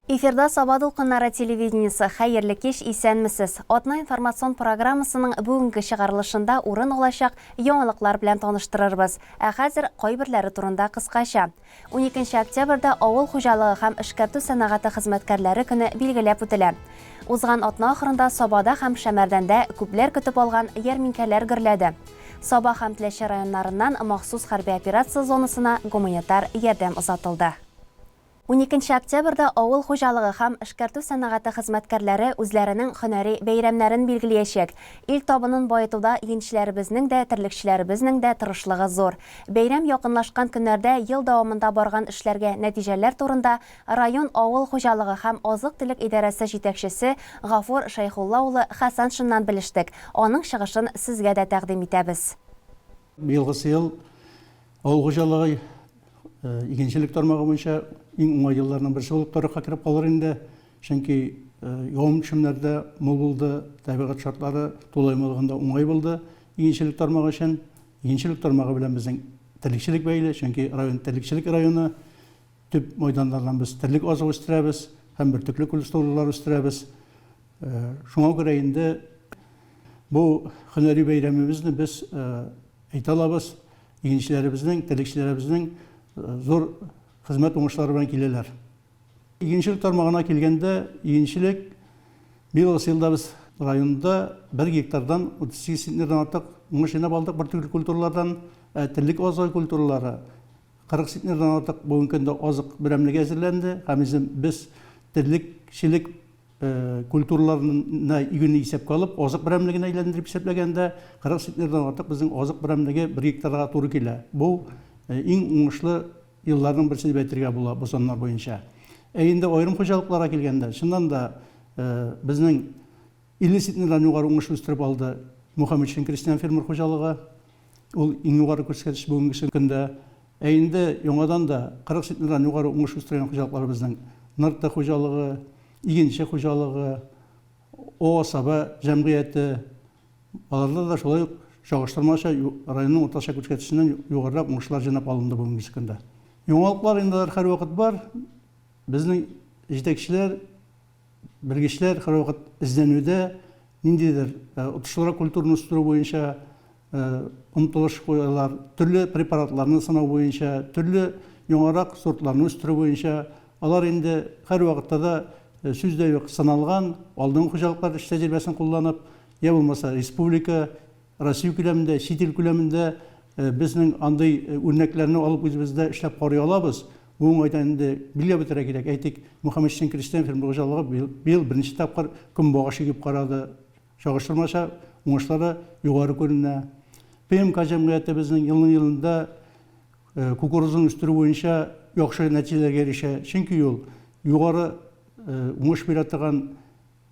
Эфирда Саба дулкыннары телевидениесе. Хәерле кич, исәнмесез. Атна информацион программасының бүгенге чыгарылышында урын алачак яңалыклар белән таныштырырбыз. Ә хәзер кайберләре турында кыскача. 12 октябрьдә авыл хуҗалыгы һәм эшкәртү сәнәгате хезмәткәрләре көне билгеләп үтелә. Узган атна ахырында Сабада һәм Шәмәрдәндә күпләр көтеп алган ярминкәләр гөрләде. Саба һәм Теләче районнарыннан махсус хәрби операция зонасына гуманитар ярдәм озатылды. Уникенче октябрьдә авыл хуҗалыгы һәм эшкәртү сәнәгате хезмәткәрләре үзләренең һөнәри бәйрәмнәрен билгелиячәк. Ил табынын баетуда игенчеләребезнең дә, терлекчеләребезнең дә тырышлыгы зур. Бәйрәм якынлашкан көннәрдә ел дәвамында барган эшләргә нәтиҗәләр турында район авыл хуҗалыгы һәм азык-төлек идарәсе җитәкчесе Гафур Шәйхулла улы Хәсәншиннан белештек. Аның чыгышын сезгә дә тәкъдим итәбез. Быелгысы ел авыл хуҗалыгы игенчелек тармагы буенча иң уңай елларның берсе булып тарихка кереп калыр инде. Чөнки явым-төшемнәр дә мул булды, табигать шартлары тулаем алганда уңай булды игенчелек тармагы өчен. Игенчелек тармагы белән безнең терлекчелек бәйле, чөнки район терлекчелек районы. Төп майданнардан без терлек азыгы үстерәбез һәм бөртекле культуралар үстерәбез. Шуңа күрә инде бу һөнәри бәйрәмебезне без әйтә алабыз, игенчеләребезнең, терлекчеләребезнең зур хезмәт уңышлары белән киләләр. Игенчелек тармагына килгәндә, игенчелек быелгысы елда без районда бер гектардан 38 центнердан артык уңыш җыйнап алдык бөртекле культуралардан, ә терлек азыгы культуралары 40 центнердан артык бүгенге көндә азык берәмлеге әзерләнде һәм без терлекчелек культураларына игүне исәпкә алып, азык берәмлегенә әйләндереп исәпләгәндә, 40 центнердан артык безнең азык берәмлеге бер гектарга туры килә. Бу иң уңышлы елларның берсе дип әйтергә була бу саннар буенча. Ә инде аерым хуҗалыкларга килгәндә, чыннан да безнең 50 центнердан югары уңыш үстереп алды Мухаметшин крестьян-фермер хуҗалыгы. Ул иң югары күрсәткеч бүгенге көндә. Ә инде яңадан да 40 центнердан югары уңыш үстергән хуҗалыкларыбызның Нырты хуҗалыгы, Игенче хуҗалыгы, О Саба җәмгыяте, аларда да шулай ук чагыштырмача районның уртача күрсәткеченнән югарырак уңышлар җыйнап алынды бүгенге көндә. Яңалыклар инде алар һәрвакыт бар. Безнең җитәкчеләр, белгечләр һәрвакыт эзләнүдә, ниндидер отышлырак культураны үстерү буенча омтылыш куялар, төрле препаратларны сынау буенча, төрле яңарак сортларны үстерү буенча. Алар инде һәрвакытта да, сүз дә юк, сыналган, алдынгы хуҗалыклар эш тәҗрибәсен кулланып, я булмаса республика, Россия күләмендә, чит ил күләмендә безнең андый үрнәкләрне алып үзебездә эшләп карый алабыз. Бу уңайдан инде билгеләп үтәргә кирәк, әйтик, Мөхәммәтшин крестьян фермер хуҗалыгы быел беренче тапкыр көнбагыш игеп карады. Чагыштырмача уңышлары югары күренә. ПМК җәмгыяте безнең елның-елында кукурузын үстерү буенча яхшы нәтиҗәләргә ирешә. Чөнки ул югары уңыш бирә торган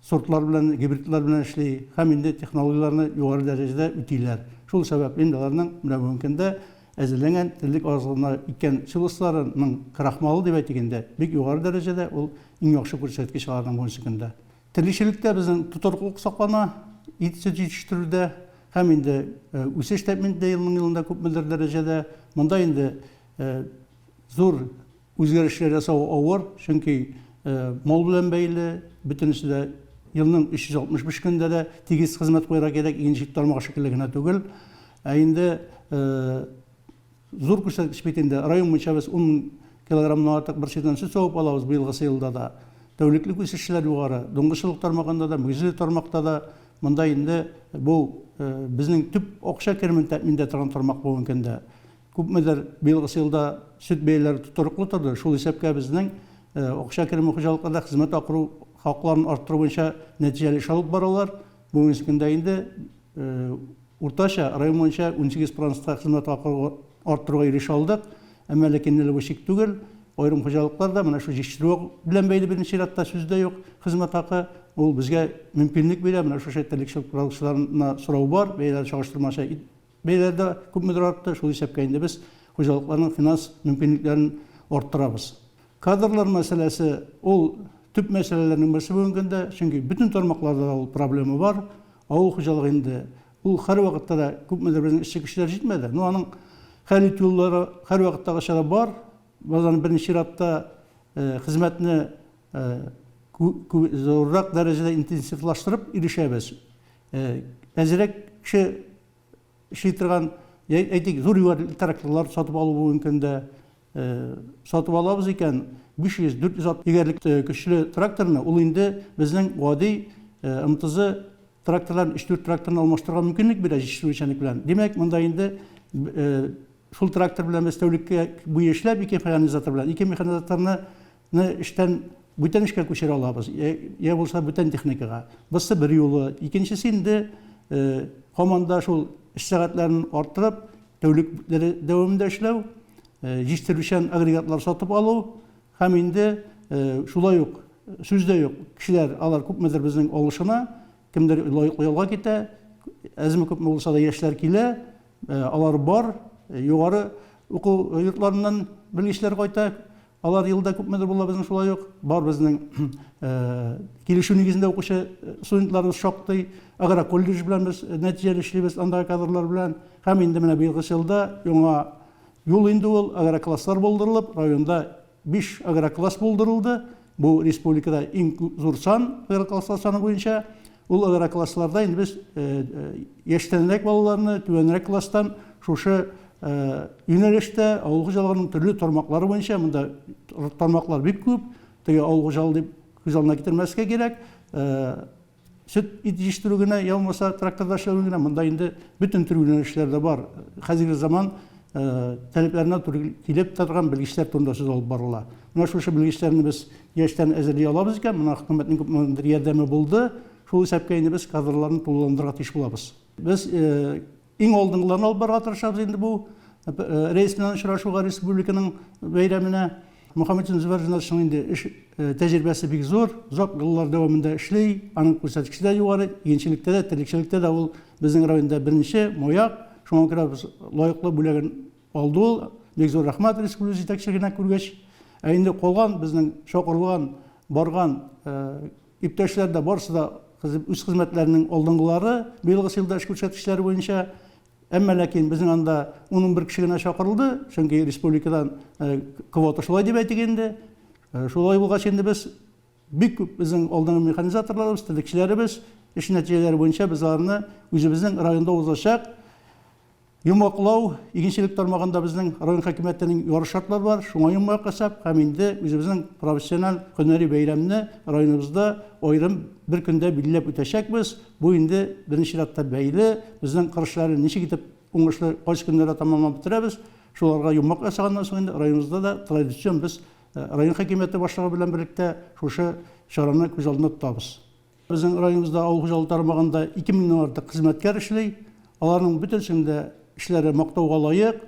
сортлар белән, гибридлар белән эшли һәм инде технологияләрне югары дәрәҗәдә үтиләр. Шул сәбәпле инде аларның менә бүгенге көндә әзерләнгән терлек азыгына иккән силосларының крахмалы дип әйтик инде, бик югары дәрәҗәдә, ул иң яхшы күрсәткеч аларның бүгенге көндә. Терлекчелектә безнең тотрыклылык саклана, ит-сөт җитештерүдә һәм инде үсеш тәэмин итә елның-елында күпмедер дәрәҗәдә. Монда инде зур үзгәрешләр ясау авыр, чөнки мал белән бәйле, бөтенесе дә елның 365 көнендә дә тигез хезмәт куярга кирәк, игенчелек тармагы шикелле генә түгел. Ә инде Зур күрсәткеч бит инде. Район буенча без 10 мең килограммнан артык бер сыердан сөт савып алабыз быелгысы елда да. Тәүлеклек үсешчеләр югары. Дуңгызчылык тармагында да, мөгезле тармакта да монда инде бу безнең төп акча керемен тәэмин итә торган тармак бүгенге көндә. Күпмедер быелгысы елда сөт бәяләре тотрыклы торды. Шул исәпкә безнең акча кереме хуҗалыкларда хезмәт акыру хакларын арттыру буенча нәтиҗәле эш алып баралар. Бүгенге көндә инде Уртача, район буенча 18 процентка хезмәт хакы арттыруга ирешә алдык. Әмма ләкин әле бу чик түгел. Аерым хуҗалыклар да менә шул җитештерү белән бәйле беренче чиратта, сүз дә юк, хезмәт хакы. Ул безгә мөмкинлек бирә. Менә шушы терлекчелек продукцияләренә сорау бар, бәяләр чагыштырмача ит бәяләре дә күпмедер артты. Шул исәпкә инде без хуҗалыкларның финанс мөмкинлекләрен арттырабыз. Кадрлар мәсьәләсе ул төп мәсьәләләрнең берсе бүгенге көндә, чөнки бөтен тармакларда да ул проблема бар. Авыл хуҗалыгы инде ул һәрвакытта да күпмедер безнең эшче көчләр җитмәде. Но аның хәл итү юллары һәрвакыттагыча да бар. Без аны беренче чиратта хезмәтне зуррак дәрәҗәдә интенсивлаштырып ирешәбез. Әзрәк кеше эшли торган, әйтик, зур югары тракторлар сатып алу бүгенге көндә сатып алабыз икән, 500, 400 ат егәрлек көчле тракторны, ул инде безнең гади МТЗ тракторларын, 3-4 тракторны алмаштырырга мөмкинлек бирә җитештерүчәнлек белән. Димәк, монда инде шул трактор белән без тәүлеккә буе эшләп, ике механизатор белән, ике механизаторны эштән бүтән эшкә күчерә алабыз, я булса бүтән техникага. Бусы бер юлы. Икенчесе инде һаман да шул эш сәгатьләрен арттырып, тәүлек дәвамында эшләү, җитештерүчән агрегатлар сатып алу һәм инде шулай ук сүз дә юк, кешеләр алар күпмедер безнең алышына, кемдер лаеклы ялга китә, әзме-күпме булса да яшьләр килә, алар бар, югары уку йортларыннан белгечләр кайта, алар елда күпмедер була безнең шулай ук. Бар безнең килешү нигезендә укучы студентларыбыз шактый. Агроколледж белән без нәтиҗәле эшлибез андагы кадрлар белән. Һәм инде менә быелгы елда яңа юл инде ул агрокласслар булдырылып, районда 5 агрокласс булдырылды. Бу республикада иң зур сан агрокласслар саны буенча. Ул агроклассларда инде без яшьтәнрәк балаларны, түбәнрәк класстан шушы юнәлештә авыл хуҗалыгының төрле тармаклары буенча, монда тармаклар бик күп, теге авыл хуҗалыгы дип күз алдына китермәскә кирәк. Сөт, ит җитештерү генә, я булмаса тракторда эшләү генә, монда инде бөтен төр юнәлешләр дә бар. Хәзерге заман таләпләренә туры килеп торган белгечләр турында сүз алып барыла. Менә шушы белгечләрне без яшьтән әзерли алабыз икән, моңа хөкүмәтнең күпмедер ярдәме булды. Шул исәпкә инде без кадрларны тулыландырырга тиеш булабыз. Без иң алдынгыларны алып барырга тырышабыз инде бу рейс белән очрашуга, республиканың бәйрәменә. Мөхәммәтҗан Зөфәр Җанатовичның инде эш тәҗрибәсе бик зур, озак еллар дәвамында эшли, аның күрсәткече дә югары, игенчелектә дә, терлекчелектә дә ул безнең районда беренче, маяк, шуңа күрә без лаеклы бүләген алды ул. Бик зур рәхмәт республика җитәкчелегенә күргәч. Ә инде калган безнең чакырылган, барган Иптәшләр дә барысы да үз хезмәтләренең алдынгылары быелгы елда эш күрсәткечләре буенча. Әмма ләкин безнең анда ун-унбер кеше генә чакырылды, чөнки республикадан квота шулай дип әйтик инде. Шулай булгач инде без бик күп безнең алдынгы механизаторларыбыз, терлекчеләребез эш нәтиҗәләре буенча без аларны үзебезнең районда узачак Йомгаклау, игенчелек тармагында безнең район хакимиятенең ярыш шартлары бар, шуңа йомгак ясап һәм инде үзебезнең профессиональ һөнәри бәйрәмне районыбызда аерым бер көндә билгеләп үтәчәкбез. Бу инде беренче чиратта бәйле, безнең кыр эшләрен ничек итеп уңышлы кайсы көннәрдә тәмамлап бетерәбез, шуларга йомгак ясаганнан соң инде районыбызда да традицион без район хакимияте башлыгы белән берлектә шушы чараны күз алдында тотабыз. Безнең районыбызда авыл хуҗалыгы тармагында 2 меңнән артык хезмәткәр эшли. Аларның бөтенесенең дә эшләре мактауга лаек.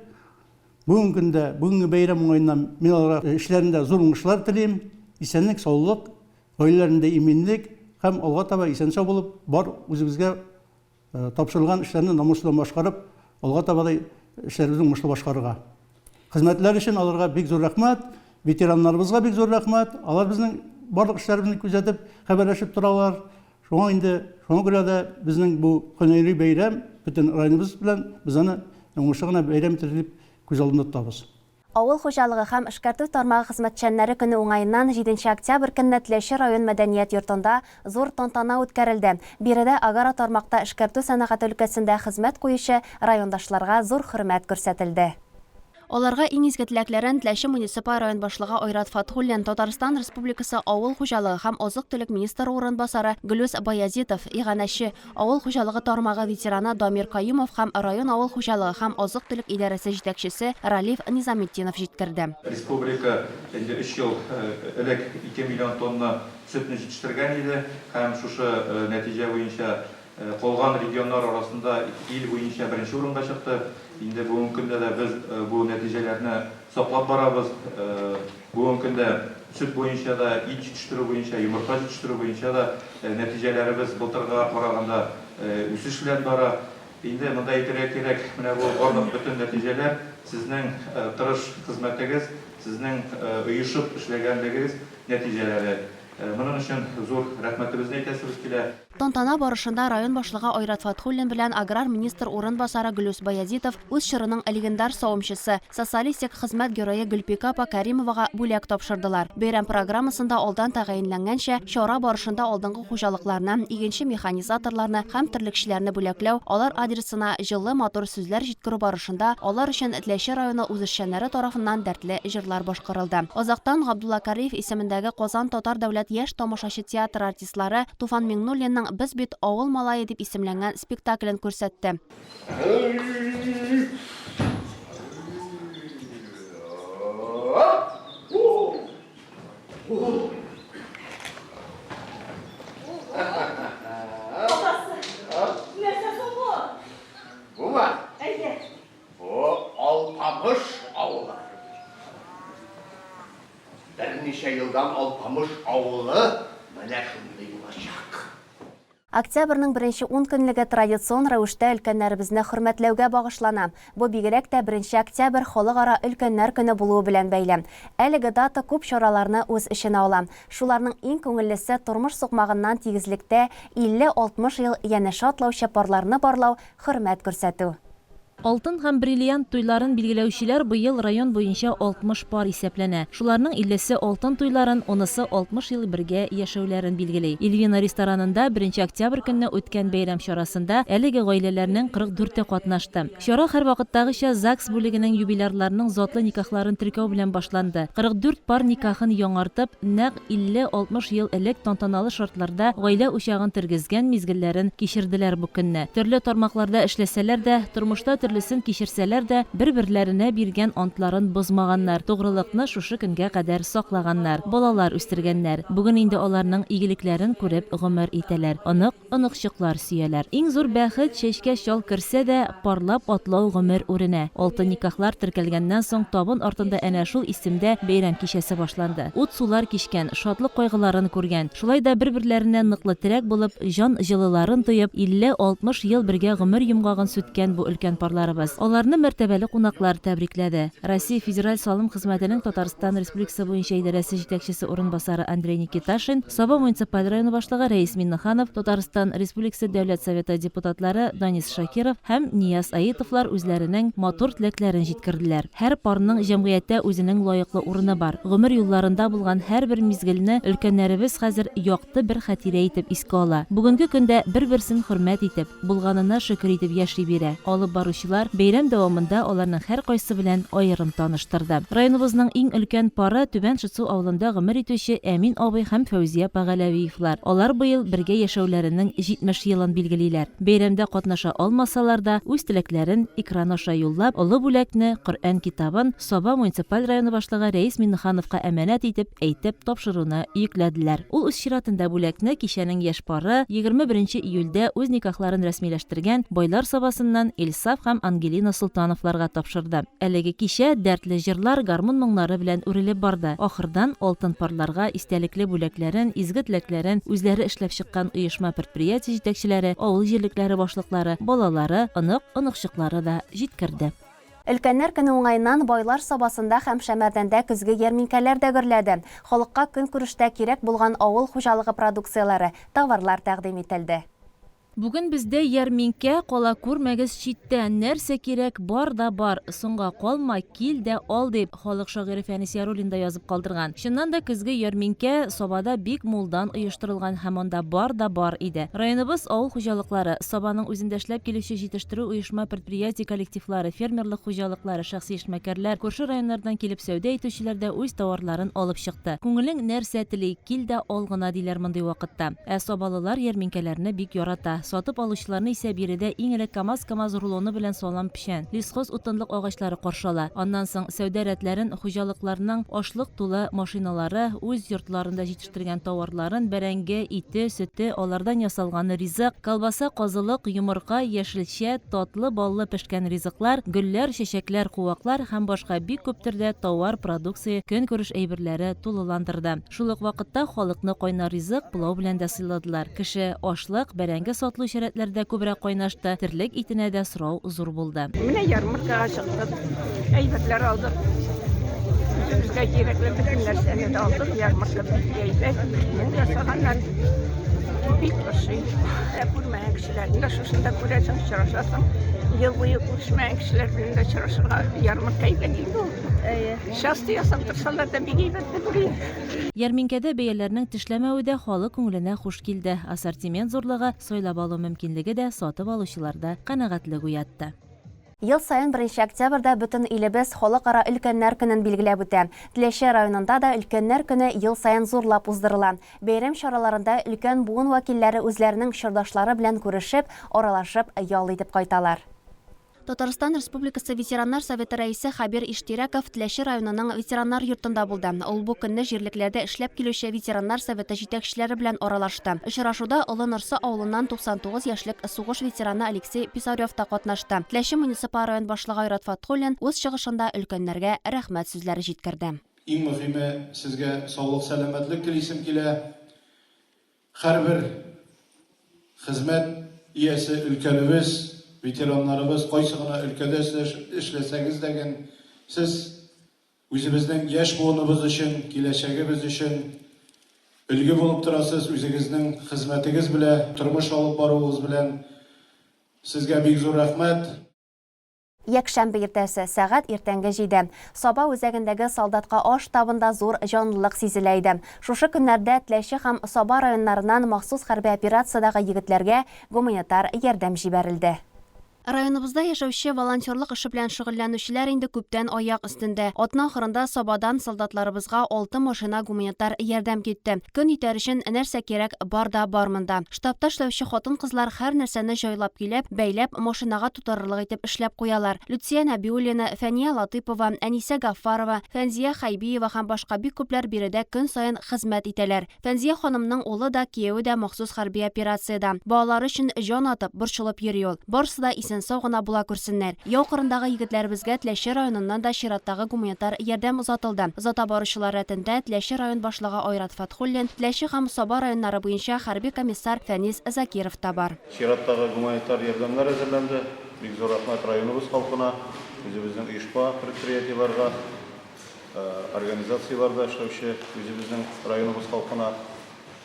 Бүгенге көндә, бүгенге бәйрәм уңаеннан мин аларга эшләрендә зур уңышлар телим. Исәнлек, саулык, гаиләләрендә иминлек һәм алга таба исән-сау булып, бар үзебезгә Тапшырылган эшләрне намус белән башкарып, алга таба да эшләребезне уңышлы башкарырга. Хезмәтләр өчен аларга бик зур рәхмәт, ветераннарыбызга бик зур рәхмәт. Алар безнең барлык эшләребезне күзәтеп, хәбәрләшеп торалар. Шуңа инде, шуңа күрә дә безнең бу һөнәри бәйрәм бөтен районыбыз белән без аны уңышлы гына бәйрәм итәр дип күз алдында тотабыз. Авыл хуҗалыгы һәм эшкәртү тармагы хезмәтчәннәре көне уңаеннан җиденче октябрь көнне Теләче район мәдәният йортында зур тантана үткәрелде. Биредә агротармакта эшкәртү сәнәгате өлкәсендә хезмәт куючы райондашларга зур хөрмәт күрсәтелде. Аларга иң изге теләкләрен Теләче муниципаль район башлыгы Айрат Фатхуллин, Татарстан Республикасы авыл хуҗалыгы һәм азык-төлек министры урынбасары Гөлүс Баязитов, иганәче, Авыл хуҗалыгы тармагы ветераны Дамир Каюмов һәм район авыл хуҗалыгы һәм азык-төлек идарәсе җитәкчесе Ралиф Низаметдинов җиткерде. Республика инде өч ел элек 2 миллион тонна сөтне җитештергән иде һәм шушы нәтиҗә буенча калган регионнар арасында ил буенча беренче урынга чыкты. Инде бүгенге көндә дә без бу нәтиҗәләрне саклап барабыз. Бүгенге көндә сөт буенча да, ит җитештерү буенча, йомырка җитештерү буенча да нәтиҗәләребез былтыргыга караганда үсеш белән бара. Инде монда әйтергә кирәк, менә бу барлык бөтен нәтиҗәләр сезнең тырыш хезмәтегез, сезнең оешып эшләгәнлегегез нәтиҗәләре. Моның өчен зур рәхмәтебезне әйтәсебез килә. Тантана барышында район башлыгы Айрат Фәтхуллин белән аграр министр урынбасары Глүс Баязитов үз чорының легендар савымчысы, Социалистик Хезмәт Герое Гөлпикә апа Кәримовага бүләк тапшырдылар. Бәйрәм программасында алдан тәгаенләнгәнчә, чара барышында алдынгы хуҗалыкларны, игенче-механизаторларны һәм терлекчеләрне бүләкләү, алар адресына җылы, матур сүзләр җиткерү барышында алар өчен Теләче районы үзешчәннәре тарафыннан дәртле җырлар башкарылды. Азактан Габдулла Кариев исемендәге Казан татар дәүләт яшь тамашачы театры артистлары Туфан Миңнуллинның Без бит авыл малае дип исемләнгән спектаклен күрсәтте. Атасы, нәрсә соң бу? Бумы? Әйе. Бу Алпамыш авылы. Берничә елдан Алпамыш авылы менә шундый булачак. Октябрьнең беренче ункөнлеге традицион рәвештә өлкәннәребезне хөрмәтләүгә багышлана. Бу бигрәк тә беренче октябрь Халыкара өлкәннәр көне булуы белән бәйле. Әлеге дата күп чараларны үз эченә ала. Шуларның иң күңеллесе, тормыш сукмагыннан тигезлектә 50-60 ел янәшә атлаучы парларны барлау, хөрмәт күрсәтү. Алтын һәм бриллиант туйларын билгеләүчеләр быел район буенча 60 пар исәпләнә. Шуларның иллесе алтын туйларын, унысы 60 ел бергә яшәүләрен билгели. Ильвина ресторанында беренче октябрь көнне үткән бәйрәм чарасында әлеге гаиләләрнең 44-е катнашты. Чара һәрвакыттагыча ЗАГС бүлегенең юбилярларның затлы никахларын теркәү белән башланды. 44 пар никахын яңартып, нәкъ 50-60 ел элек тантаналы шартларда гаилә учагын тергезгән мизгелләрен кичерделәр бу көнне. Төрле тармакларда эшләсәләр дә, тормышта төрлесен кичерсәләр дә, бер-берләренә биргән антларын бозмаганнар, тугрылыкны шушы көнгә кадәр саклаганнар, балалар үстергәннәр. Бүген инде аларның игелекләрен күреп гомер итәләр, онык, оныкчыклар сөяләр. Иң зур бәхет, чәчкә чал керсә дә, парлап атлау гомер үренә. Алтын никахлар теркәлгәннән соң табын артында әнә шул исемдә бәйрәм кичәсе башланды. Ут-сулар кичкән, шатлык-кайгыларын күргән, шулай да бер-берләренә ныклы терәк булып, җан җылыларын тоеп, 50-60 ел бергә гомер йомгагын сүткән бу өлкән парларыбыз. Аларны мәртәбәле кунаклар тәбрикләде. Россия Федераль салым хезмәтенең Татарстан Республикасы буенча идарәсе җитәкчесе урынбасары Андрей Никиташин, Саба муниципаль районы башлыгы Рәис Миннеханов, Татарстан Республикасы Дәүләт Советы депутатлары Данис Шакиров һәм Нияз Аитовлар үзләренең матур теләкләрен җиткерделәр. Һәр парның җәмгыятьтә үзенең лаеклы урыны бар. Гомер юлларында булган һәрбер мизгелне өлкәннәребез хәзер якты бер хатирә итеп искә ала. Бүгенге көндә бер-берсен хөрмәт итеп, Булганына шөкер итеп яши бирә. Алып баручылар бәйрәм дәвамында аларның һәркайсы белән аерым таныштырды. Районыбызның иң өлкән пары, Түбән Шытсу авылында гомер итүче Әмин абый һәм Фәүзия апа Галәвиевлар. Алар быел бергә яшәүләренең 70 елын билгелиләр. Бәйрәмдә катнаша алмасалар да, үз теләкләрен экран аша юллап, олы бүләкне, Коръән китабын Саба муниципаль районы башлыгы Рәис Миннехановка әманәт итеп әйтеп тапшыруны йөкләделәр. Ул үз чиратында бүләкне кичәнең яшь пары, 21 нче июльдә үз никахларын рәсмиләштергән Байлар Сабасыннан Илсаф һәм Ангелина Солтановларга тапшырды. Әлеге кичә дәртле җырлар, гармун моңнары белән үрелеп барды. Ахырдан алтын парларга истәлекле бүләкләрен, изге теләкләрен үзләре эшләп чыккан оешма-предприятие җитәкчеләре, авыл җирлекләре башлыклары, балалары, онык, оныкчыклары да җиткерде. Өлкәннәр көне уңаеннан Байлар Сабасында һәм Шәмәрдәндә көзге ярминкәләр дә гөрләде. Халыкка көнкүрештә кирәк булган авыл хуҗалыгы продукцияләре, товарлар тәкъдим ителде. Бүген бездә ярминкә, кала күрмәгез читтә, нәрсә кирәк, бар да бар, соңга калма, кил дә ал, дип, халык шагыйре Фәнис Яруллин да язып калдырган. Чыннан да, көзге ярминкә Сабада бик мулдан оештырылган һәм анда бар да бар иде. Районыбыз авыл хуҗалыклары, Сабаның үзендә эшләп килүче җитештерү оешма-предприятие коллективлары, фермерлык хуҗалыклары, шәхси эшмәкәрләр, күрше районнардан килеп сәүдә итүчеләр дә үз товарларын алып чыкты. Күңелең нәрсә тели, кил дә ал гына, диләр мондый вакытта. Ә сабалылар ярминкәләрне бик ярата. Сатып алучыларны исә биредә иң элек КАМАЗ-КАМАЗ рулоны белән салам печән, лесхоз утынлык агачлары каршы ала. Аннан соң сәүдә рәтләрен хуҗалыкларның ашлык тулы машиналары, үз йортларында җитештергән тауарларын, бәрәңге, ите, сөте, алардан ясалган ризык, колбаса, казылык, йомырка, яшелчә, татлы, баллы пешкән ризыклар, гөлләр, чәчәкләр, куаклар һәм башка бик күп төрдә тауар, продукция, көнкүреш әйберләре тулыландырды. Шул ук вакытта халыкны кайнар ризык, пылау белән дә сыйладылар. Кеше ашлык, бәрәңге сатылучы рәтләрдә күбрәк кайнашты, терлек итенә дә сорау зур булды. Менә ярмаркага чыктык, әйберләр алдык. Үзебезгә кирәкле бөтен нәрсәне дә алдык. Ярмарка бик әйбәт, бик мул ясаганнар. Бик ошый. Ә күрмәгән кешеләрне дә шушында күрәсең, очрашасың. Ел буе күрешмәгән кешеләр белән дә очрашырга ярмарка әйбәт инде ул. Әйе. Часто ясап торсалар да бик әйбәт булыр иде. Ярминкәдә бәяләрнең тешләмәве дә халык күңеленә хуш килде. Ассортимент зурлыгы, сайлап алу мөмкинлеге дә сатып алучыларда канәгатьлек уятты. Ел саен беренче октябрьдә бөтен илебез Халыкара өлкәннәр көнен билгеләп үтә. Теләче районында да Өлкәннәр көне ел саен зурлап уздырыла. Бәйрәм чараларында өлкән буын вәкилләре үзләренең чордашлары белән күрешеп, аралашып, ял итеп кайталар. Татарстан Республикасы Ветераннар советы рәисе Хәбир Иштирәков Теләче районының Ветераннар йортында булды. Ул бу көнне җирлекләрдә эшләп килүче Ветераннар советы җитәкчеләре белән аралашты. Очрашуда Олы Нырсы авылыннан 99 яшьлек сугыш ветераны Алексей Писарев та катнашты. Теләче муниципаль район башлыгы Айрат Фатхуллин үз чыгышында өлкәннәргә рәхмәт сүзләре җиткерде. Иң мөхиме, сезгә саулык-сәламәтлек телисем килә. Һәрбер хезмәт иясе өлкәнебез, ветераннарыбыз, кайсы гына өлкәдә эшләсәгез дә ген, сез үзебезнең яшь буыныбыз өчен, киләчәгебез өчен өлге булып торасыз, үзегезнең хезмәтегез белә, тормыш алып баруыгыз белән. Сезгә бик зур рәхмәт. Якшәмбе иртәсе, сәгать иртәнге җиде. Саба үзәгендәге Солдатка аш штабында зур җанлылык сизелә иде. Шушы көннәрдә Теләче һәм Саба районнарыннан махсус хәрби операциядәге егетләргә гуманитар ярдәм җибәрелде. Районыбызда яшәүче волонтерлык эше белән шөгыльләнүчеләр инде күптән аяк өстендә. Атна ахырында Сабадан солдатларыбызга алты машина гуманитар ярдәм китте. Көн итәр өчен нәрсә кирәк, бар да бар монда. Штабта эшләүче хатын-кызлар һәр нәрсәне җайлап көйләп, бәйләп, машинага тутырырлык итеп эшләп куялар. Люция Нәбиуллина, Фәния Латыйпова, Әнисә Гаффарова, Фәнзия Хәйбиева һәм башка бик күпләр биредә көн саен хезмәт итәләр. Фәнзия ханымның улы да, кияве дә махсус хәрби операциядә. Балалары өчен җан атып, борчылып йөри ул. Барысы да исән-сау гына була күрсеннәр. Яу кырындагы егетләребезгә Теләче районыннан да чираттагы гуманитар ярдәм озатылды. Озата баручылар рәтендә Теләче район башлыгы Айрат Фәтхуллин, Теләче һәм Саба районнары буенча хәрби комиссар Фәнис Закиров та бар. Чираттагы гуманитар ярдәмнәр әзерләнде. Бик зур рәхмәт районыбыз халкына, үзебезнең оешма, предприятиеләргә, организацияләрдә эшләүче үзебезнең районыбыз халкына,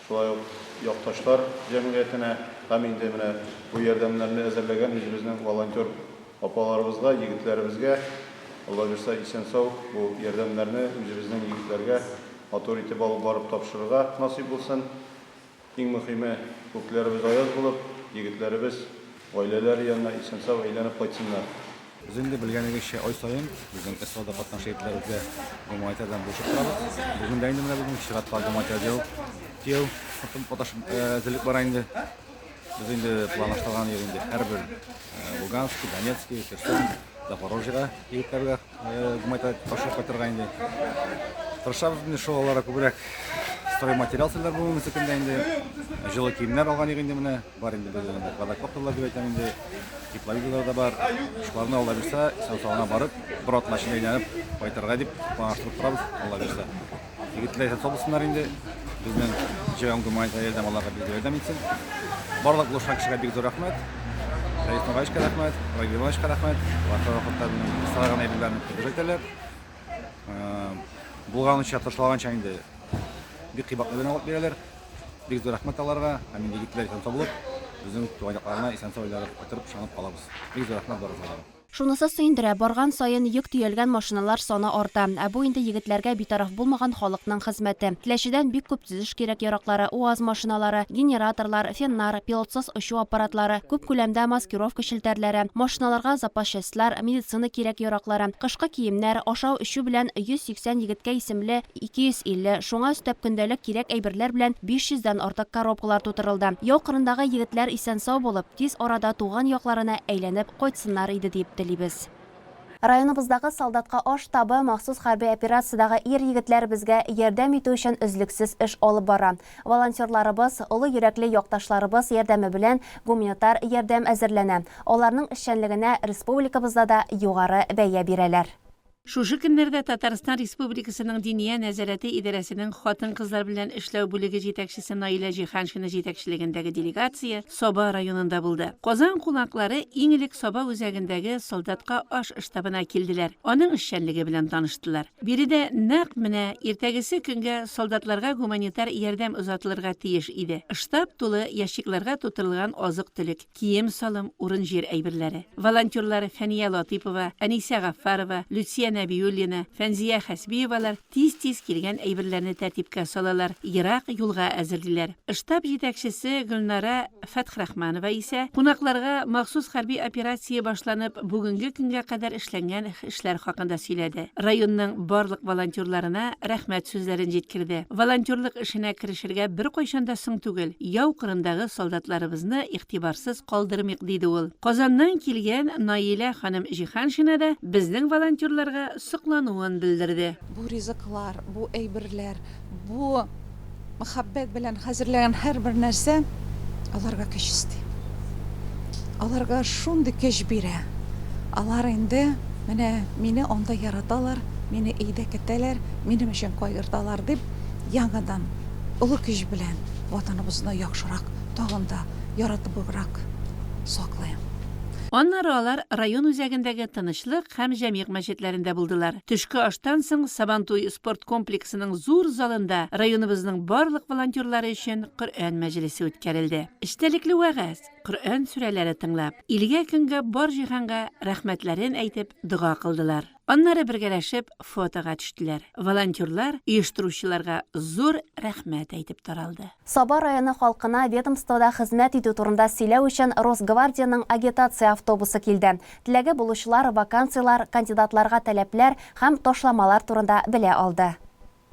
шулай ук якташлар җәмгыятенә һәм инде менә бу ярдәмнәрне әзерләгән үзебезнең волонтер апаларыбызга, егетләребезгә. Алла бирса, исән-сау бу ярдәмнәрне үзебезнең егетләргә матур итеп алып барып тапшырырга насыйп булсын. Иң мөхиме, күкләребез аяз булып, егетләребез гаиләләре янына исән-сау әйләнеп кайтсыннар. Без инде, белгәнегезчә, ай саен безнең СВОда катнаша егетләребезгә гуманитар белән булышып торабыз. Бүген дә инде менә безнең чираттагы гуманитар җыю, төяү әзерлек бара инде. Без инде планлаштырган идек инде һәрбер Луганский, Донецкий, Херсон, Запорожьега егетләргә гуманитар ташып кайтырга инде. Тырышабыз инде шул аларга күбрәк стройматериал сәләр бүгенге көндә инде. Җылы киемнәр алган идек инде менә. Бар инде безнең инде квадрокоптерлар дип әйтәм инде. Тепловизорлар да бар. Шуларны Алла бирсә, исән-сау гына барып, бер атна эчендә әйләнеп кайтырга дип планлаштырып торабыз, Алла бирсә. Егетләр исән-сау булсыннар инде. Безнең җыйган гуманитар ярдәм аларга бик зур ярдәм итсен. Барлык булышкан кешегә бик зур рәхмәт. Рәис Нугаевичка рәхмәт, Рагил Ивановичка рәхмәт. Алар һәрвакытта безнең сораган әйберләрне поддержать итәләр. Булганынча, тырышлаганча инде бик кыйбатлы белән алып бирәләр. Бик зур рәхмәт аларга. Һәм инде егетләр исән-сау булып, безнең туган якларына исән-сау әйләнеп кайтыр дип ышанып калабыз. Бик зур рәхмәт барыгызга да. Шунысы сөендерә, барган саен йөк төялгән машиналар саны арта. Ә бу инде егетләргә битараф булмаган халыкның хезмәте. Теләчедән бик күп төзелеш кирәк-яраклары, УАЗ машиналары, генераторлар, феннар, пилотсыз очу аппаратлары, күп күләмдә маскировка челтәрләре, машиналарга запас частьлар, медицина кирәк-яраклары, кышкы киемнәр, ашау-эчү белән 180 егеткә исемле 250, шуңа өстәп көндәлек кирәк әйберләр белән 500 дән артык коробкалар тутырылды. Яу кырындагы егетләр исән-сау булып, тиз арада туган якларына әйләнеп кайтсыннар иде диеп телибез. Районыбыздагы Солдатка аш штабы махсус хәрби операциядәге ир-егетләребезгә ярдәм итү өчен өзлексез эш алып бара. Волонтерларыбыз, олы йөрәкле якташларыбыз ярдәме белән гуманитар ярдәм әзерләнә. Аларның эшчәнлегенә республикабызда да югары бәя бирәләр. Шушы көннәрдә Татарстан Республикасының Диния нәзарәте идарәсенең хатын-кызлар белән эшләү бүлеге җитәкчесе Наилә Җиһаншина җитәкчелегендәге делегация Саба районында булды. Казан кунаклары иң элек Саба үзәгендәге Солдатка аш штабына килделәр, аның эшчәнлеге белән таныштылар. Биредә нәкъ менә иртәгесе көнгә солдатларга гуманитар ярдәм озатылырга тиеш иде. Штаб тулы ящикларга тутырылган азык-төлек, кием-салым, урын-җир әйберләре. Волонтерлар Фәния Латыйпова, Әнисә Гаффарова, Люция Нәбиуллина, Фәнзия Хәсбиевалар тиз-тиз килгән әйберләрне тәртипкә салалар, ерак юлга әзерлиләр. Штаб җитәкчесе Гөлнара Фәтхрахманова исә кунакларга махсус хәрби операция башланып, бүгенге көнгә кадәр эшләнгән эшләр хакында сөйләде. Районның барлык волонтерларына рәхмәт сүзләрен җиткерде. Волонтерлык эшенә керешергә беркайчан да соң түгел, яу кырындагы солдатларыбызны игътибарсыз калдырмыйк, диде ул. Казаннан килгән Наилә ханым Җиһаншина да безнең волонтерларга соклануын белдерде. Бу ризыклар, бу әйберләр, Бу мәхәббәт белән хәзерләгән һәрбер нәрсә аларга көч өсти. Аларга шундый көч бирә. Алар инде менә мине анда яраталар, мине өйдә көтәләр, минем өчен кайгырталар дип, яңадан олы көч белән Ватаныбызны яхшырак, тагын да яратыбрак саклыйм. Аннары алар район үзәгендәге Тынычлык һәм Җәмигъ мәчетләрендә булдылар. Төшке аштан соң Сабантуй спорт комплексының зур залында районыбызның барлык волонтерлары өчен Коръән мәҗлесе үткәрелде. Эчтәлекле вәгазь, Коръән сүрәләре тыңлап, илгә-көнгә бар җиһанга рәхмәтләрен әйтеп дога кылдылар. Аннары бергәләшеп фотога төштеләр. Волонтерлар оештыручыларга зур рәхмәт әйтеп таралды. Саба районы халкына ведомствода хезмәт итү турында сөйләү өчен Росгвардиянең агитация автобусы килде. Теләге булучылар вакансияләр, кандидатларга таләпләр һәм ташламалар турында белә алды.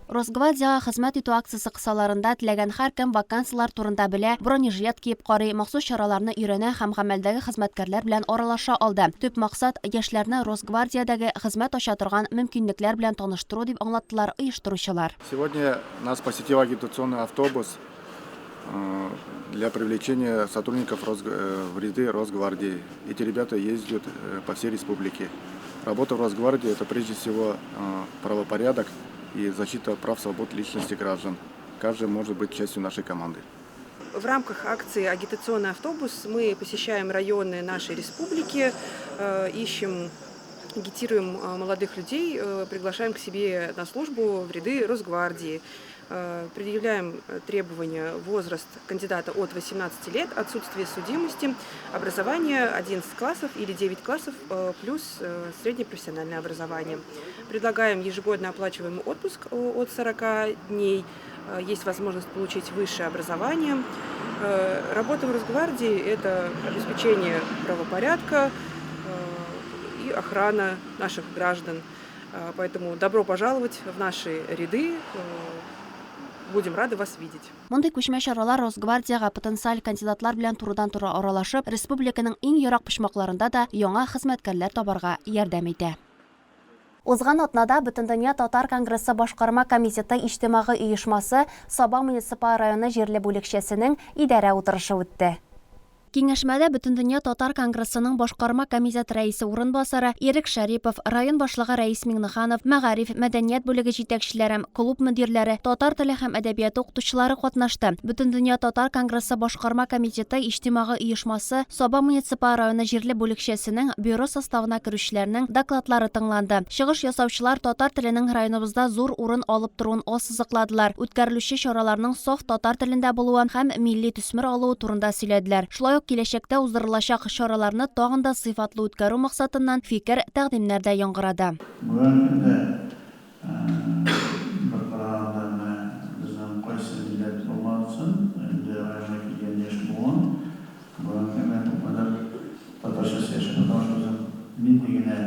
Росгвардиягә хезмәт итү акциясе кысаларында теләгән һәркем вакансияләр турында белә, бронежилет киеп карый, махсус чараларны өйрәнә һәм гамәлдәге хезмәткәрләр белән аралаша алды. Төп максат, яшьләрне Росгвардиядәге хезмәт ача торган мөмкинлекләр белән таныштыру, дип аңлаттылар оештыручылар. Сегодня нас посетил агитационный автобус для привлечения сотрудников в ряды Росгвардии. Эти ребята ездят по всей республике. Работа в Росгвардии – это прежде всего правопорядок и защита прав свобод личности граждан. Каждый может быть частью нашей команды. В рамках акции «Агитационный автобус» мы посещаем районы нашей республики, ищем, агитируем молодых людей, приглашаем к себе на службу в ряды Росгвардии. Предъявляем требования: возраст кандидата от 18 лет, отсутствие судимости, образование 11 классов или 9 классов плюс среднее профессиональное образование. Предлагаем ежегодно оплачиваемый отпуск от 40 дней, есть возможность получить высшее образование. Работа в Росгвардии – это обеспечение правопорядка и охрана наших граждан. Поэтому добро пожаловать в наши ряды. Будем рады вас видеть. Мондый күчмә чаралар Росгвардиягә потенциаль кандидатлар белән турыдан-туры аралашып, республиканың иң ерак почмакларында да яңа хезмәткәрләр табарга ярдәм итә. Узган атнада Бөтендөнья татар конгрессы башкарма комитеты иҗтимагый оешмасы Саба муниципаль районы җирле бүлекчәсенең идарә утырышы үтте. Киңәшмәдә Бөтендөнья татар конгрессының башкарма комитет рәисе урынбасары Ирек Шәрипов, район башлыгы Рәис Миңнеханов, мәгариф, мәдәният бүлеге җитәкчеләре, клуб мөдирләре, татар теле һәм әдәбияты укытучылары катнашты. Бөтендөнья татар конгрессы башкарма комитеты иҗтимагый оешмасы Саба муниципаль районы җирле бүлекчәсенең бюро составына керүчеләрнең докладлары тыңланды. Чыгыш ясаучылар татар теленең районыбызда зур урын алып торуын ассызыкладылар, үткәрелүче чараларның саф татар телендә булуы һәм милли төсмер алуы турында сөйләделәр. Шулай ук киләчәктә уздырылачак чараларны тагын да сыйфатлы үткәрү максатыннан фикер, тәкъдимнәр дә яңгырады. Бүгенге көндә бер караганда менә безнең кайсы милләт булмасын, инде районга килгән яшь буын бүгенге көндә күпмедер татарча сөйләшә, потому что безнең нинди генә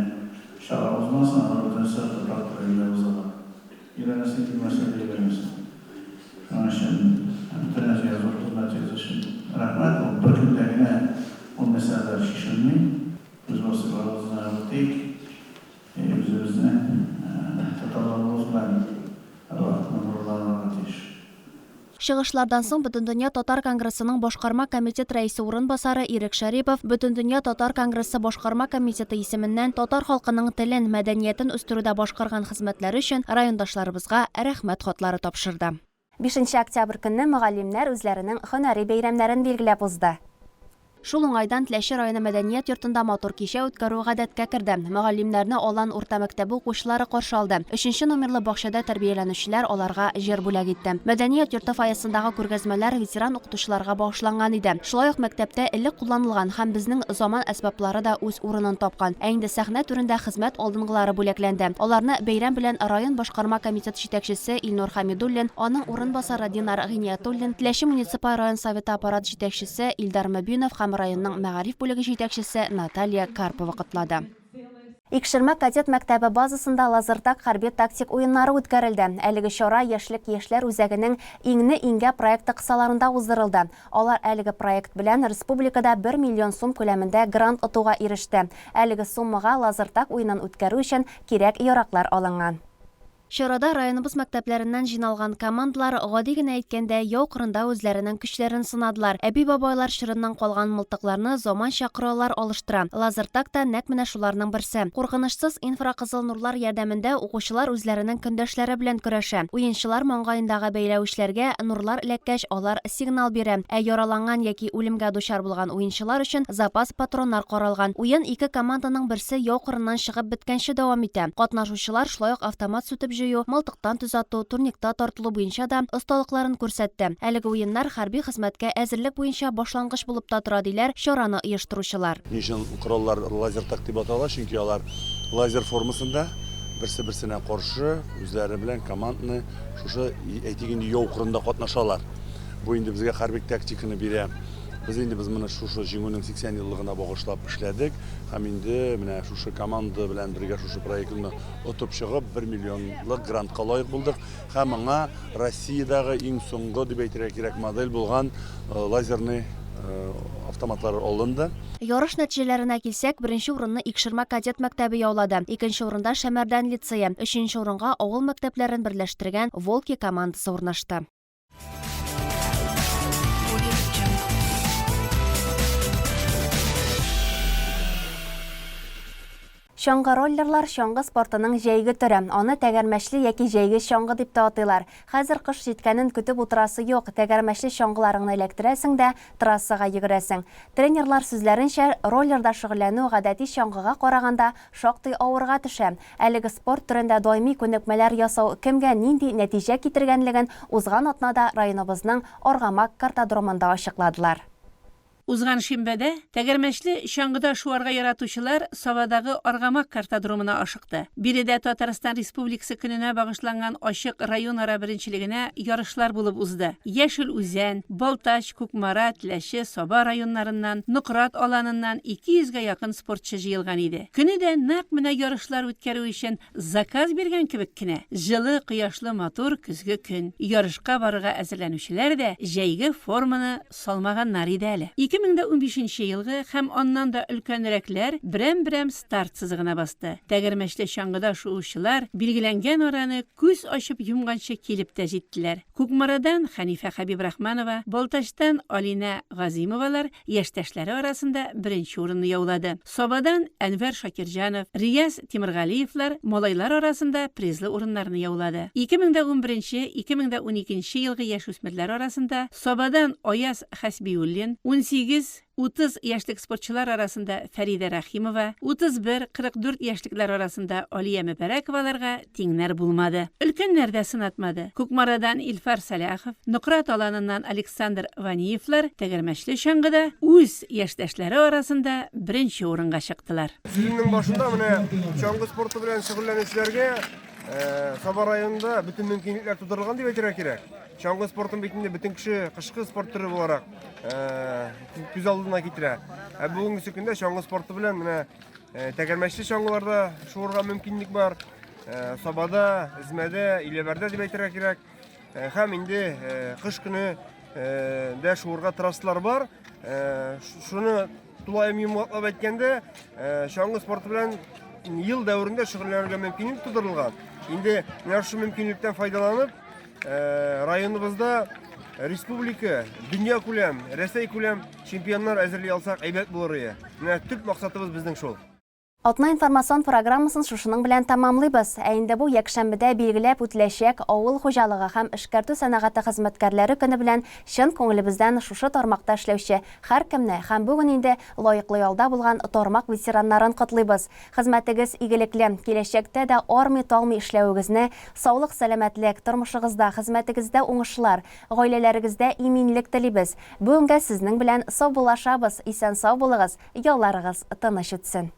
чара узмасын, алар бөтенесе татар телендә узалар. Өйрәнәсең килмәсә дә өйрәнәсең. Шуның өчен бөтенегезгә зур хезмәтегез өчен рәхмәт. Ул бер көндә генә ул мәсьәләләр чишелми. Үз вазыйфабызны үтик. Үзебезнең татарлыгыбыз белән һәрвакытны горурланырга тиеш. Чыгышлардан соң Бөтендөнья татар конгрессының башкарма комитет рәисе урынбасары Ирек Шәрипов Бөтендөнья татар конгрессы башкарма комитеты исеменнән татар халкының телен, мәдәниятен үстерүдә башкарган хезмәтләре өчен райондашларыбызга Рәхмәт хатлары тапшырды. Бишенче октябрь көнне мөгаллимнәр үзләренең һөнәри бәйрәмнәрен билгеләп узды. Шул уңайдан Теләче районы мәдәният йортында матур кичә үткәрү гадәткә керде. Мөгаллимнәрне Алан урта мәктәбе укучылары каршы алды. Өченче номерлы бакчада тәрбияләнүчеләр аларга җыр бүләк итте. Мәдәният йорты фойесындагы күргәзмәләр ветеран укытучыларга багышланган иде. Шулай ук мәктәптә элек кулланылган һәм безнең заман әсбаплары да үз урынын тапкан. Ә инде сәхнә түрендә хезмәт алдынгылары бүләкләнде. Аларны бәйрәм белән район башкарма комитеты җитәкчесе Илнур Хәмидуллин, аның урынбасары Динар Гыйниятуллин, Теләче муниципаль район Советы аппарат җитәкчесе Илдар Мөбинов һәм районның мәгариф бүлеге җитәкчесе Наталья Карпова котлады. Икшермә кадет мәктәбе базасында Лазертаг хәрби-тактик уеннары үткәрелде. Әлеге чара Яшьлек яшьләр үзәгенең Иңне иңгә проекты кысаларында уздырылды. Алар әлеге проект белән республикада бер миллион сум күләмендә грант отуга иреште. Әлеге суммага Лазертаг уенын үткәрү өчен кирәк-яраклар алынган. Чарада районыбыз мәктәпләреннән җыйналган командалар, гади генә әйткәндә, яу кырында үзләренең көчләрен сынадылар. Әби-бабайлар чорыннан калган мылтыкларны заманча кораллар алыштыра. Лазертаг та нәкъ менә шуларның берсе. Куркынычсыз инфракызыл нурлар ярдәмендә укучылар үзләренең көндәшләре белән көрәшә. Уенчылар маңгаендагы бәйләвечләргә нурлар эләккәч, алар сигнал бирә. Ә яраланган яки үлемгә дучар булган уенчылар өчен запас патроннар каралган. Уен ике команданың берсе яу кырыннан чыгып беткәнче дәвам итә. Катнашучылар шулай ук автомат сүтеп җыю, мылтыктан төз ату, турникта тартылу буенча да осталыкларын күрсәтте. Әлеге уеннар хәрби хезмәткә әзерлек буенча башлангыч булып та тора, диләр чараны оештыручылар. Ни өчен кораллар лазертаг дип атала? Чөнки алар лазер формасында, берсе-берсенә каршы, үзләре белән командный шушы, әйтик инде, яу кырында катнашалар. Бу инде безгә хәрби тактиканы бирә. Без инде без моны шушы Җиңүнең 80 еллыгына багышлап эшләдек һәм инде менә шушы команда белән бергә шушы проектны отып чыгып, бер миллионлык грантка лаек булдык һәм аңа Россиядәге иң соңгы дип әйтергә кирәк модель булган лазерный автоматлар алынды. Ярыш нәтиҗәләренә килсәк, беренче урынны Икшермә кадет мәктәбе яулады, икенче урында Шәмәрдән лицее, өченче урынга авыл мәктәпләрен берләштергән Волки командасы урнашты. Чаңгы-роллерлар чаңгы спортының җәйге төре. Аны тәгәрмәчле яки җәйге чаңгы дип тә атыйлар. Хәзер кыш җиткәнен көтеп утырасы юк, тәгәрмәчле чаңгыларыңны эләктерәсең дә, трассага йөгерәсең. Тренерлар сүзләренчә, роллерда шөгыльләнү гадәти чаңгыга караганда шактый авырга төшә. Әлеге спорт төрендә даими күнекмәләр ясау кемгә нинди нәтиҗә китергәнлеген узган атнада районыбызның Аргамак картодромында ачыкладылар. Узган шимбәдә тәгәрмәчле чаңгыда шуарга яратучылар Сабадагы Аргамак картодромына ашыкты. Биредә Татарстан Республикасы көненә багышланган ачык районара беренчелегенә ярышлар булып узды. Яшел Үзән, Балтач, Кукмара, Теләче, Саба районнарыннан, Нократ Аланыннан 200 гә якын спортчы җыелган иде. Көне дә нәкъ менә ярышлар үткәрү өчен заказ биргән кебек кенә. Җылы, кояшлы матур көзге көн. Ярышка барырга әзерләнүчеләр дә җәйге форманы салмаганнар иде әле. 2015 нче елгы һәм аннан да өлкәнрәкләр берәм-берәм старт сызыгына басты. Тәгәрмәчле чаңгыда шуучылар билгеләнгән араны күз ачып йомганчы килеп тә җиттеләр. Кукмарадан Хәнифә Хәбибрахманова, Балтачтан Алинә Газыймовалар яшьтәшләре арасында беренче урынны яулады. Сабадан Әнвәр Шакирҗанов, Рияз Тимергалиевлар малайлар арасында призлы урыннарны яулады. 2011, 2012 елгы яшүсмерләр арасында Сабадан Аяз Хәсбиуллин, 18, 30 яшьлек спортчылар арасында Фәридә Рәхимова, 31, 44 яшьлекләр арасында Алия Мөбәрәковаларга тиңнәр булмады. Өлкәннәр дә сынатмады. Кукмарадан Илфар Сәлахов, Нократ Аланыннан Александр Ваниевлар тәгәрмәчле чаңгыда үз яшьтәшләре арасында беренче урынга чыктылар. Сүземнең башында менә чаңгы спорты белән шөгыльләнүчеләргә Саба районында бөтен мөмкинлекләр тудырылган дип әйтергә кирәк. Чаңгы спортын бит инде бөтен кеше кышкы спорт төре буларак күз алдына китерә. Ә бүгенге көндә чаңгы спорты белән менә тәгәрмәчле чаңгыларда шуырга мөмкинлек бар. Сабада, Эзмәдә, Иләбәрдә дип әйтергә кирәк. Һәм инде кыш көне дә шуырга трассалар бар. Шуны тулаем йомгаклап әйткәндә, чаңгы спорты белән ел дәверендә шөгыльләнергә мөмкинлек тудырылган. Инде менә шушы мөмкинлектән файдаланып, районыбызда республика, дөнья күләм, Рәсәй күләм чемпионнар әзерли алсак, әйбәт булыр иде. Менә төп максатыбыз безнең шул. Атна информацион программасын шушының белән тәмамлыйбыз. Ә инде бу якшәмбедә билгеләп үтеләчәк Авыл хуҗалыгы һәм эшкәртү сәнәгате хезмәткәрләре көне белән чын күңелебездән шушы тармакта эшләүче һәркемне һәм бүген инде лаеклы ялда булган тармак ветераннарын котлыйбыз. Хезмәтегез игелекле, киләчәктә дә армый-талмый эшләвегезне, саулык-сәламәтлек, тормышыгызда, хезмәтегездә уңышлар, гаиләләрегездә иминлек телибез. Бүгенгә сезнең белән саубуллашабыз, исән-сау булыгыз, ялларыгыз тыныч үтсен.